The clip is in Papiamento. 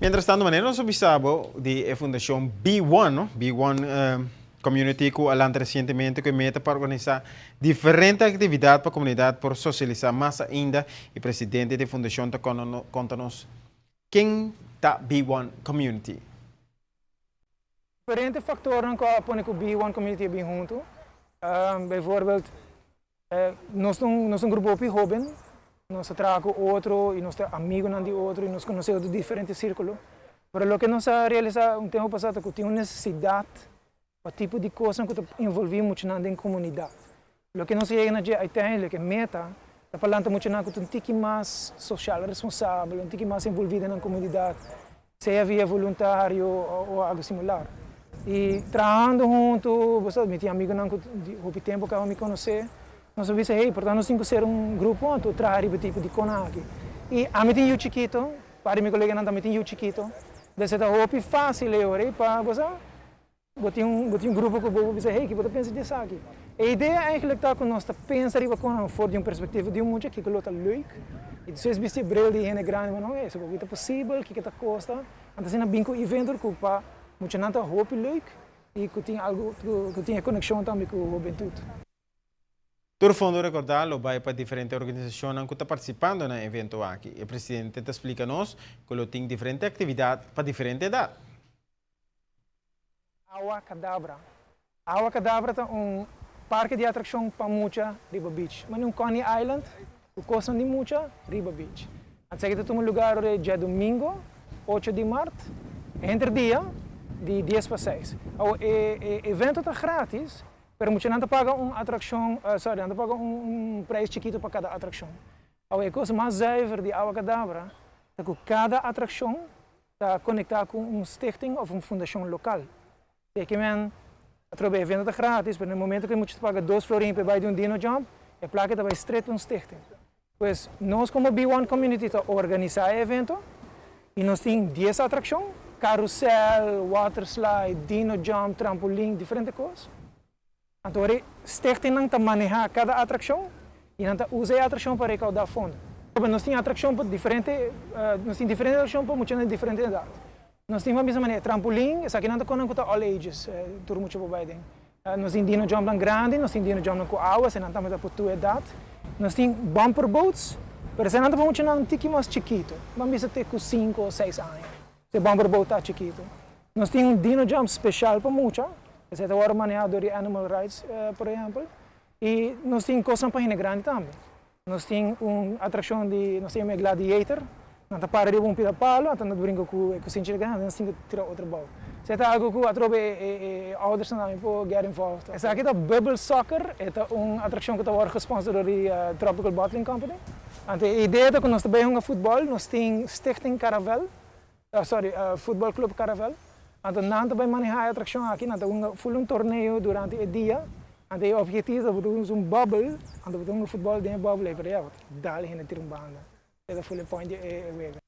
Mientras tanto, manera nos a bisa bo di e fundacion B1, no? B1 Community cu a lanta recientemente cu e meta pa organisa diferente actividad pa comunidad por socialisa mas ainda y presidente di e fundacion ta conta nos ken ta B1 Community. Diferente factornan cu a pone cu B1 Community a bin hunto. Bijvoorbeeld, nos ta un nos ta un grupo hopi hoben, nos ta traha cu otro y nos ta amigonan di otro y nos conoce otro diferente circulo. Pero loke nos a realisa un tempo pasa ta cu tin un necesidad pa tipo di cosnan cu ta envolvi muchanan den comunidad. Loke nos a yega na dje uiteindelijk, e meta, ta pa lanta muchanan cu ta un tiki mas social responsabel, un tiki mas envolvi den nan comunidad, sea via voluntario o algo similar. Y trahando hunto, bo sa, mi tin amigonan cu di hopi tempo caba mi conoce, nos a bisa, hey, por ta nos tin cu ser un grupo anto traha riba e tipo di cona aki. Y ami tin yu chikito, par di mi coleganan tambe tin yu chikito, dus e ta hopi facil e ora ey pa, bo sa, Bo tin un bo tin un grupo ku bo por bisa, hey, ki bo ta pensa di esaki? E idea eigenlijk ta ku nos ta pensa riba kon for di un perspektiva di un mucha kiko lo ta leuk i despues bisti e bril di hende grandi bo no, hey, esaki ta posibel, kiko ta kosta? Anto asina bin ku evento ku pa muchanan ta hopi leuk i ku tin algu ku tin e konekshon tambe ku hobentut. Tur fondo rekordá lo bai pa diferente organisashonnan ku ta partisipando na e evento aki. E presidente ta splika nos ku lo tin diferente aktividat pa diferente edat. Awa Kadabra. Awa Kadabra ta un parke di atrakshon pa mucha riba beach. Mane un Coney Island ku kosnan di mucha riba beach. Esaki ta tuma lugar ora e djadumingo ocho di mart henter dia di dies pa seis. Awo e e evento ta gratis pero muchanan ta paga un atrakshon sorry nan ta paga un prijs chikito pa kada atrakshon. Awo e kos mas zuiver di Awa Kadabra ta ku kada atrakshon ta konektá ku un stichting òf un fundashon lokal. Esei ke men atrobe e evento ta gratis, pero na e momento ku e mucha ta paga dos florin pa e bai di un dino jump, e plaka ta bai stret pa un stichting. Pues nos komo B-One Community ta organisá e evento i nos tin dies atrakshon, karusèl, water slide, dino jump, trampolin, diferente kos. Anto ora e stichtingnan ta manehá kada atrakshon i nan ta usa e atrakshon pa rekaudá fondo. Nos tin atrakshon pa diferente, nos tin diferente atrakshon pa muchanan di diferente edat. Nos tin, ban bisa manera, trampolin, esakinan ta konan ku ta all ages, tur mucha por bai den. Nos tin dino jumpnan grandi, nos tin dino jumpnan ku awa, esakinan tambe ta pa tur edat. Nos tin bumper boats, pero esakinan ta pa muchanan un tiki mas chikitu, ban bisa te ku sinku o seis aña. E bumper boat ta chikitu. Nos tin un dino jump special pa mucha, esei ta wòrdu manehá dor di Animal Rights, por ehèmpel. I nos tin kosnan pa hende grandi tambe. Nos tin un atrakshon di, nos ta yama e gladiator. Nan ta para riba un pida palo, anto nan ta brinka ku e kusinchi di grandi, nan tin ku tira otro bou. Esei ta algu ku atrobe e oudersnan tambe por get involved. Esaki ta Bubble Soccer, e ta un atrakshon ku ta wòrdu gesponsor dor di Tropical Bottling Company. Anto e idea ta ku nos ta bai hunga futbòl, nos tin Stichting Caravel, sorry, Futbòl Club Caravel. Anto nan ta bai manehá e atrakshon aki, nan ta hunga ful un torneo durante e dia. Anto e objetivo ta bo ta usa un bubble, anto bo ta hunga futbòl den e bubble ei, pero ya bo ta dal hende tira un banda. E ta ful e point di e wega.